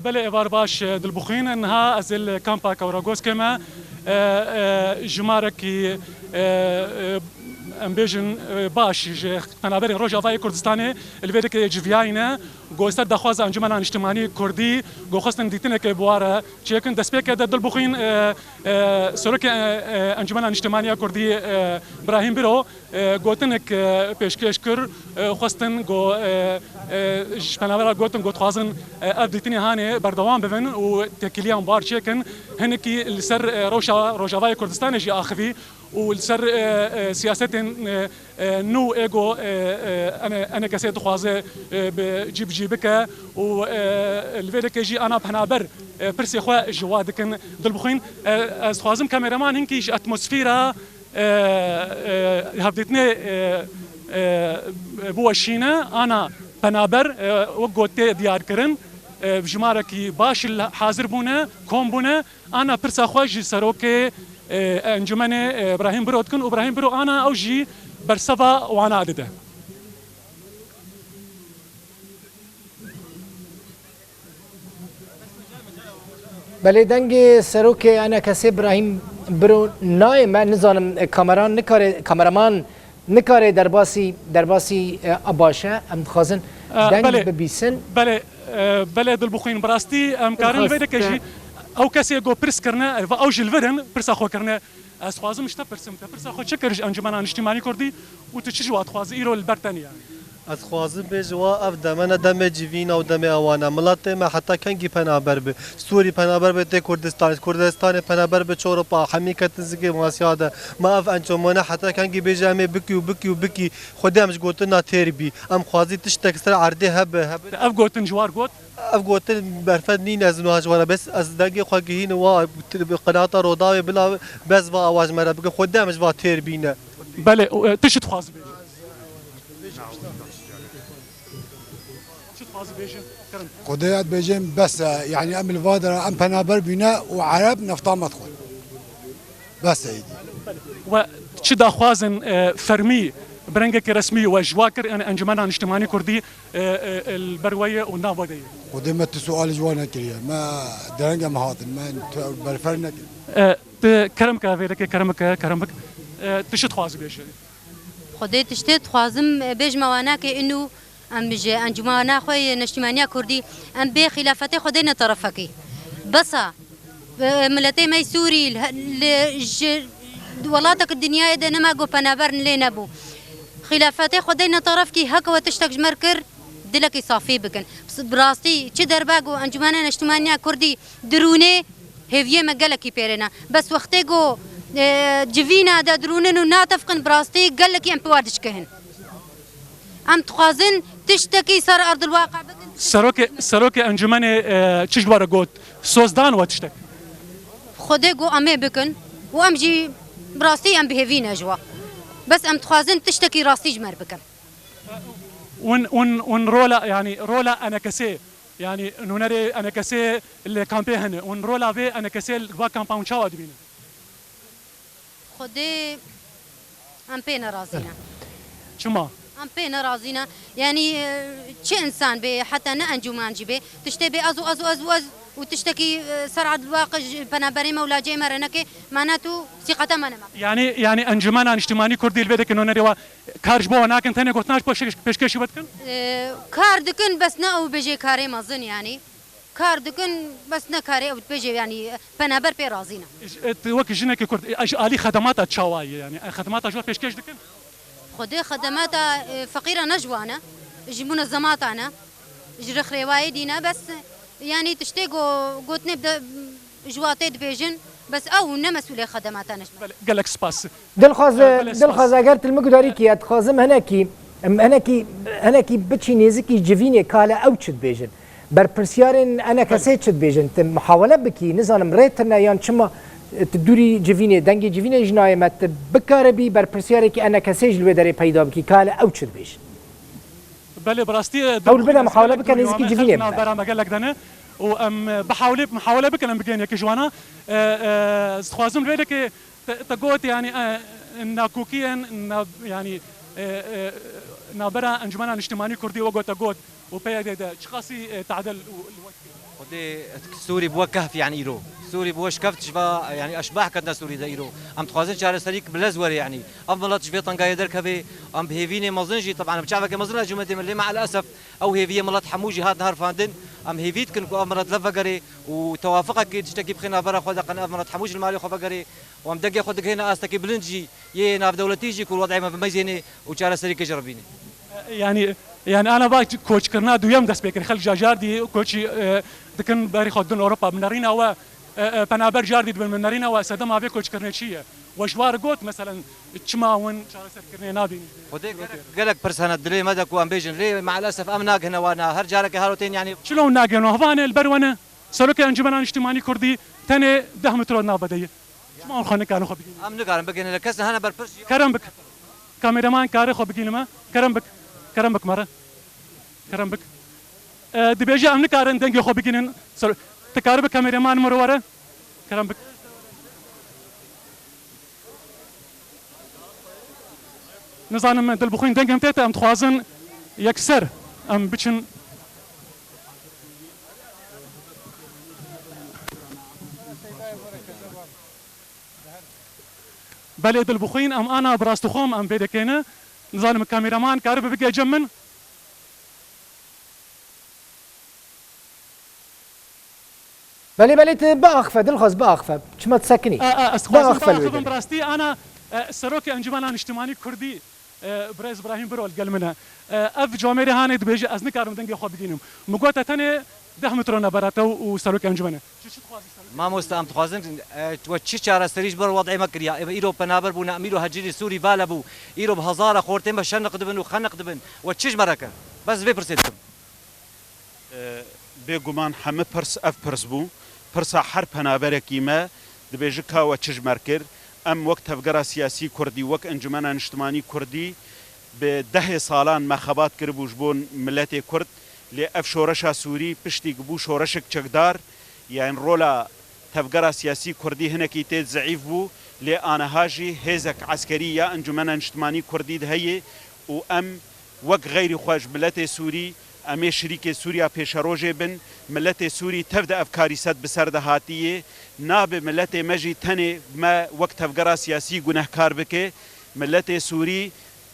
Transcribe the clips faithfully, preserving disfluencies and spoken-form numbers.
Belê, êvar baş, e, Dilbixwîn. Niha ez ê li kampa Kewragozkê me, e, e, jimarekî, e, e, em bêjin, e, baş ji penaberên Rojavayê Kurdistanê li vê derê civiyayî ne. Ku li ser daxwaza Encûmena Niştimanî Kurdî, ku xwestin dîtinekê bi wa re çêkin. Destpêkê de Dilbixwîn, e, e, serokê, e, e, Encûmena Niştimanî ya Kurdî, e, Birahîm Biro, e, gotinek, e, pêşkêş kir, e, xwestin ku, e, e, ji penabera gotin ku dixwazin, e, ev dîtinê hanê berdewam bibin û têkiliyan bar çêkin. Hinekî li ser, e, rewşa Rojavayê Kurdistanê jî axivî û li ser, e, e, siyasetên, e, e, nû ê ku, e, e, ene-, enekesê dixwaze, e, bi cî bi cî bike û, e, li vê derê jî ana penaber, e, pirsê xwe ji wa dikin. Dilbixwîn, e, ez dixwazim kameraman hinkî ji atmosfera e, e, hevdîtinê, e, e, biweşîne, ana penaber, e, wek ku tê diyarkirin, e, jimarekî baş li hazir bûne, kom bûne, ana pirsa xwe ji serokê, e, encûmenê, e, Birahîm Biro dikin û Birahîm Biro ana ew jî berseva wana dide. Belê, dengê serokê E N K S'ê Birahîm Biro nayê me, nizanim, e, kameran nikare, kameraman nikare derbasî, derbasî, e, a baş e. Em dixwazin E, deng belê. bibîsin. Belê, e, belê Dilbixwîn, bi rastî em karin li vê Dixwest, derê e, jî ew kesê ku pirs kirine, e, va ew jî li vir in, pirsa xwe kirine. Ez dixwazim ji te pirsim, te pirsa xwe çi kir ji Encûmena Niştimanî Kurdî û tu çi ji wa dixwazî îro li ber te ne yanî? Ez dixwazim bêjim wa ev deme ne demê civîna û demê ewan e. Miletê me heta kengî penaber bi? Sûrî penaber bi tê Kurdistanê, Kurdistanê penaber bi çoropa, hemî ketin zikê masiya de. Ma ev encûmene heta kengî bêje em ê bikî û bikî û bikî? Xwedê em ji gotina têr bî. Em xwazî tiştek ser erdê hebe, hebe. Te ev gotin ji war got? Ev gotin berfet nîne ez niha ji we re, bes ez dengê xwe gihînim wa qenata Rodawê bila bes va awa ji me re bike. Xwedê em ji va têr bîne. Belê, e, tu çi dixwazî bêjî? Çi dixwazî bêjî? Kerem. Xwedê ez bêjim bes e, yanî em li va dera em penaber bîne û Ereb nefta me dixwe. Bes e êdî. We çi daxwazin, e, fermî, bi rengekî resmî we ji wa kir, yani Encûmena Niştimanî Kurdî, e, e, e, li ber we ye û nav we de ye? Xwedê me tu sualî ji wan nekiriye. Me derenge me hatin, me tu ew berfer nekir. E, tu kerem ke, vêrekê kerem ke, kerem bik. E, tu çi dixwazî bêjî? Xwedê tiştê dixwazim, e, bêjime wanakê inu. Em ji encûmena xwe yê Neştîmaniya Kurdî, em bê xîlafetê xwe deyne terefekî. Bes e. E, miletê me yê Sûrî, li, li, ji welatek dinyayê de nema ku penaber lê nebû. Xîlafetê xwe deyne terefkî, heke we tiştek ji me re kir, dilekî safî bikin. Bi rastî çi derbe ku Encûmena Neştîmaniya Kurdî dirûnê, hêviyê me gelekî pêrê ne. Bes wextê ku, e, civîna de dirûnin û natefiqin, bi rastî gelekî em pê wa dişkihin. Em dixwazin tiştekî ser erdilwaqa bikin. Serokê, serokê encûmenê, e, çi ji we re got? Soz dan we tiştek? Xwedê got em ê bikin û em jî bi rastî em bi hêvî ne ji we. Bes em dixwazin tiştekî rastî ji me re bikin. Hûn, hûn, hûn rola, yanî rola enekesê, yanî nûnerê enekesê li kampê hene, hûn rola vê enekesê li va kampa hûn çawa dibînin? Xwedê em pê nerazî ne. Çima? Em pê nerazî ne. Yanî, e, çi însan bê, heta ne encûman jî bê, tiştê bê ez û ez û ez û ez û tiştekî, e, ser edil waqi ji penaberê me û laceyê me re neke, mane tu sîqeta me nema. Yanî, yanî Encûmena Niştimanî Kurdî li vê deke nûnerê wa kar ji bo we nakin, tenê gotina ji pêş-, pêşkêşî we dikin? E, kar dikin, bes ne ew bêjê karê mezin yanî. Kar dikin, bes ne karê ew dibêje, yanî penaber pê razî ne. E, tu wek jinekê Kurd, e, ji alî xedemata çawa ye? Yanî, e, xedemata ji we pêşkêş dikin? Xwedê xedemata, e, feqîra ne ji wan e, ji munezemata ne, ji rêxrêwayê dî ne, bes, yanî tiştê go-, gotinê bi de, ji wa tê dibêjin, bes ew ne mesûlê xedemata ne ji me. Belê, gelek spas. Dilxwaz, e, belê, spas. Dilxwaz, eger tu li min gudarî kî, ez dixwazim hinekî, em hinekî, hinekî biçî nêzikî civînê, ka li ew çi dibêjin. Berpirsiyarên E N K S'ê çi dibêjin? Tu muhawele bikî, nizanim rê tune yan çima, e, tu dûrî civînê, dengê civînê ji nayê me, tu bikaribî berpirsiyarekî E N K S'ê ji li wê derê peyda bikî, ka li ew çi dibêjin? Belê, bi rastî, e, Hewl bide muhawele bike, nêzîkî civînê bibe. Navbera me gelek de ne û em, e, bihawlê, muhawele bikin, em bigihên yekê ji wana. E, e, ez dixwazim li vê derê te, te got, yanî, e, nakokiyên nav-, yanî, e, e, navbera Encûmena Niştimanî Kurdî wek te got, û P Y D de çiqasî, e, tadil û li we dike? Xwedê Sûrî bi we kehf, yanî îro. Sûrî bi we şikeft, ji va, yanî eşbah ketine Sûrî de îro. Em dixwazin çareserî bi lez were, yanî. Ev milet ji vê tengayê derkeve, em bi hêvînê mezin jî, teban bi çaveke mezin e ji hikûmetê me, lê me'el esef ew hêviyê milet hemû jî hatin herfandin. Em hêvî dikin ku ev milet lev vegere û tewafukekê, tiştekî bixîne navbera xwe de, qe ev milet hemû ji li malê xwe vegere û em dengê xwe digihêne astekî bilind jî, yê navdewletî jî ku li wed'ê me bimeyzêne û çareserî ke jî re bîne. Yanî, yanî ana va koçkirina duyem dest pê kir. Xelk cacar dî koçî, e, dikin berî xwe didin Ewropa. Min nerîna we, e, e, penaber car dî dibin. Min nerîna we sedema vê koçkirinê çi ye? We ji wa re got, meselen, çima hûn çareserkirinê nabînin? Xwedê gelek, gelek pirs hene dilê me de ku em bêjin. Lê me'el esef em nagihine wana. Her careke halo tên, yanî. Çilo hûn nagihine? Hevanê li ber we ne. Serokê Encûmena Niştimanî Kurdî tenê deh metro di nav de ye. Çima hûn xwe nikarin xwe bigihînin? Em nikarin bigihînin, li kes hene berpirs jî. Kerem bik. Kameraman kare xwe bigihînime. Kerem bik. Kerem bik mere. Kerem bik. E, dibêje em nikarin dengê xwe bigihînin. Ser, tu karibi kameraman min re were? Kerem bik. Nizanim dilbixwîn dengê min tê te, em dixwazin yekser em biçin. Belê dilbixwîn, em ana bi rastixwe em vê dekêne. Nizanim kameraman karibe bigê cem min. Belê belê, tu biaxife, dilxwaz biaxife. Çima disekinî? A, a, ez dixwazim biaxifim bi rastî. Ana, e, Serokê Encûmena Niştimanî Kurdî, e, Birêz Îbrahîm Birol gel min e. E, ev camêrê hanê dibêje ez nikarim dengê xwe bigihînim. Min got te tenê deh metro nebera te û Serokê Encûmenê. Tu çi dixwazî Serokê? Mamoste, em dixwazin, e, we çi çareserî ji ber wed'ê me kiriya? Ê me îro penaber bûne, em îro hecîrî Sûrî vale bû. Îro bi hezara xortên me şeniq dibin û xeniq dibin. We çi ji me re kir? Bes vê pirsê dikim. Bêguman heme pirs ev pirs bû. Pirsa her penaberekî me dibêje ka we çi ji me re kir? Em wek tevgera siyasî kurdî, wek Encumena Niştimanî Kurdî bi dehê salan me xebat kiribû ji bo miletê kurd. Lê ev şoreşa Sûrî piştî ku bû şoreşek çekdar, yanî rola tevgera siyasî kurdî hinekî tê zeîf bû, lê aniha jî hêzek eskerî ya Encumena Niştimanî Kurdî de heye û em wek xeyrî xwe ji miletê Sûrî, em ê şirîkê Sûriya pêşerojê bin. Miletê Sûrî tev de ev karîset bi ser de hatiye. Nabe miletê me jî tenê me wek tevgera siyasî gunehkar bike. Miletê Sûrî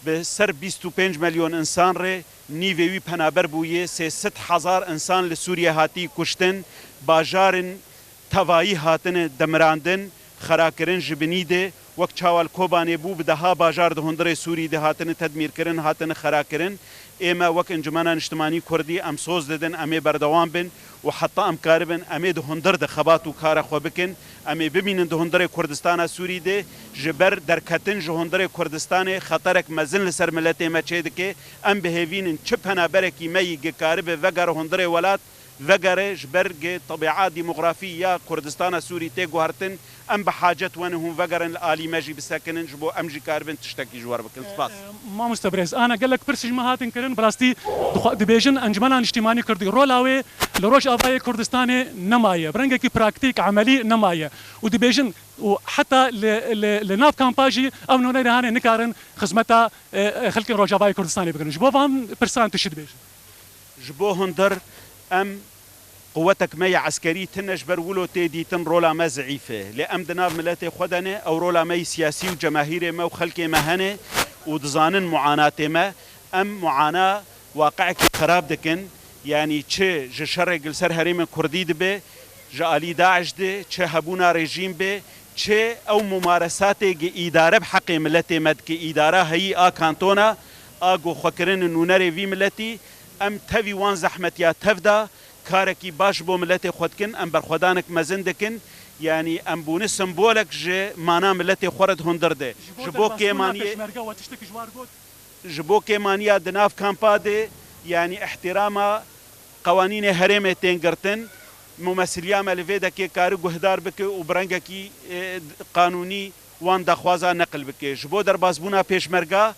bi ser bîst û pênc milyon însan re nîvê wî penaber bûye, sê sed hezar însan li Sûriyê hatî kuştin, bajarên tevayî hatine demirandin, xerakirin ji binî de, wek çawa li Kobanê bû, bi deha bajar di hundirê Sûrî de hatine tedmîrkirin, hatine xerakirin. Ê me wek Encumena Niştimanî Kurdî em soz didin, em ê berdewam bin û heta em karibin, em ê di hundir de xebat û kara xwe bikin. Em ê bimînin di hundirê Kurdistana Sûrî de, ji ber derketin ji hundirê Kurdistanê xeterek mezin li ser miletê me çêdike. Em bi hêvî nin çi penaberekî me yî gi karibe vegere hundirê welat, vegere, ji ber gi tebîa demografî ya Kurdistana Sûrî tê guhertin. Em bi hacet we ne hûn vegerin li alî me jî bisekinin, ji bo em jî karibin tiştekî ji we re bikin. Spas. Mamoste birêz, ana gelek pirs ji me hatin kirin. Bi rastî dixwa-, dibêjin Encumena Niştîmanî Kurdî rola wê li Rojavayê Kurdistanê nemaye. Bi rengekî praktîk, emelî nemaye. Û dibêjin û heta li, li, li nav kampa jî ev nûnerê hanê nikarin xizmeta, e, e, xelkên Rojavayê Kurdistanê bikin. Ji bo van pirsan tu çi dibêjî? Ji bo hundir em quwetek me ya eskerî tune ji ber wilo tê dîtin rola me zeîf e. Lê em di nav miletê xwe de ne, ew rola me yî siyasî û cemahîrê me û xelkê me hene û dizanin muanatê me. Em muana waqiekî xerab dikin. Yanî çi ji şerê li ser herêmên Kurdî dibe, ji alî DAIŞ de, çi hebûna rejîm be, çi ew mumaresatê gi îdare bi heqê miletê me dike, îdara heyî a kantona, a ku xwekirin nûnerê vî miletî, em tevî wan zehmetiya tev de karekî baş ji bo miletê xwe dikin, em berxwedanek mezin dikin. Yanî em bûne sembolek ji mana miletê xwe re di hundir de. Ji bo kêmaniyê. Pêşmerge we tiştekî ji war got? Ji bo kêmaniya di nav kampa de, yanî îhtîrama qewanînê herêmê tên girtin, mumesiliya me li vê dekê kari guhdar bike û bi rengekî, e, qanûnî wan daxwaza neqil bike. Ji bo derbasbûna pêşmerga,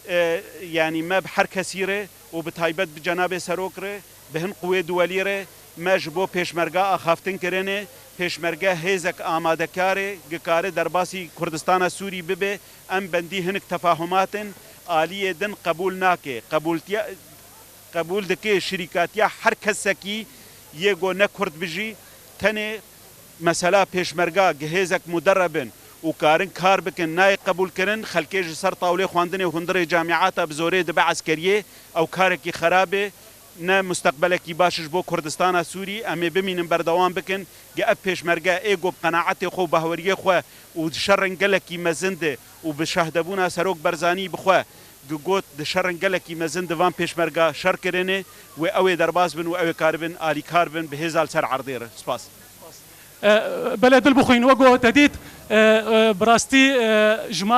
e, yanî me bi her kesî re û bi taybet bi cenabê serok re, bi hin quwê duwelî re me ji bo pêşmerga axaftin kirine. Pêşmerge hêzek amadekar e, gi kare derbasî Kurdistana Sûrî bibe. Em bendî hinek tefahumat in, aliyê din qebûl nake. Qebûltiya, qebûl dike şirîkatiya her kesekî yê go ne Kurd bijî, tenê mesela pêşmerga gi hêzek muderreb in û karin kar bikin nayê qebûlkirin, xelkê ji ser tawlê xwendinê hundirê camîata bi zorê dibe eskeriyê, ew karekî xerab e, ne musteqbelekî baş ji bo Kurdistana Sûrî, em ê bimînin berdewam bikin, gi ev pêşmerge ê go bi qenaetê xwe û bahweriyê xwe û di şerin gelekî mezin de û bi şahdebûna Serok Barzanî bi xwe, gi got di şerin gelekî mezin di van pêşmerga şer kirinê, wê ew ê derbas bin û ew ê karibin alîkar bin bi hêza li ser erdê re. Spas. E, belê dil bixwîn, wek ku te dît, e, e, bi rastî, e, ji ma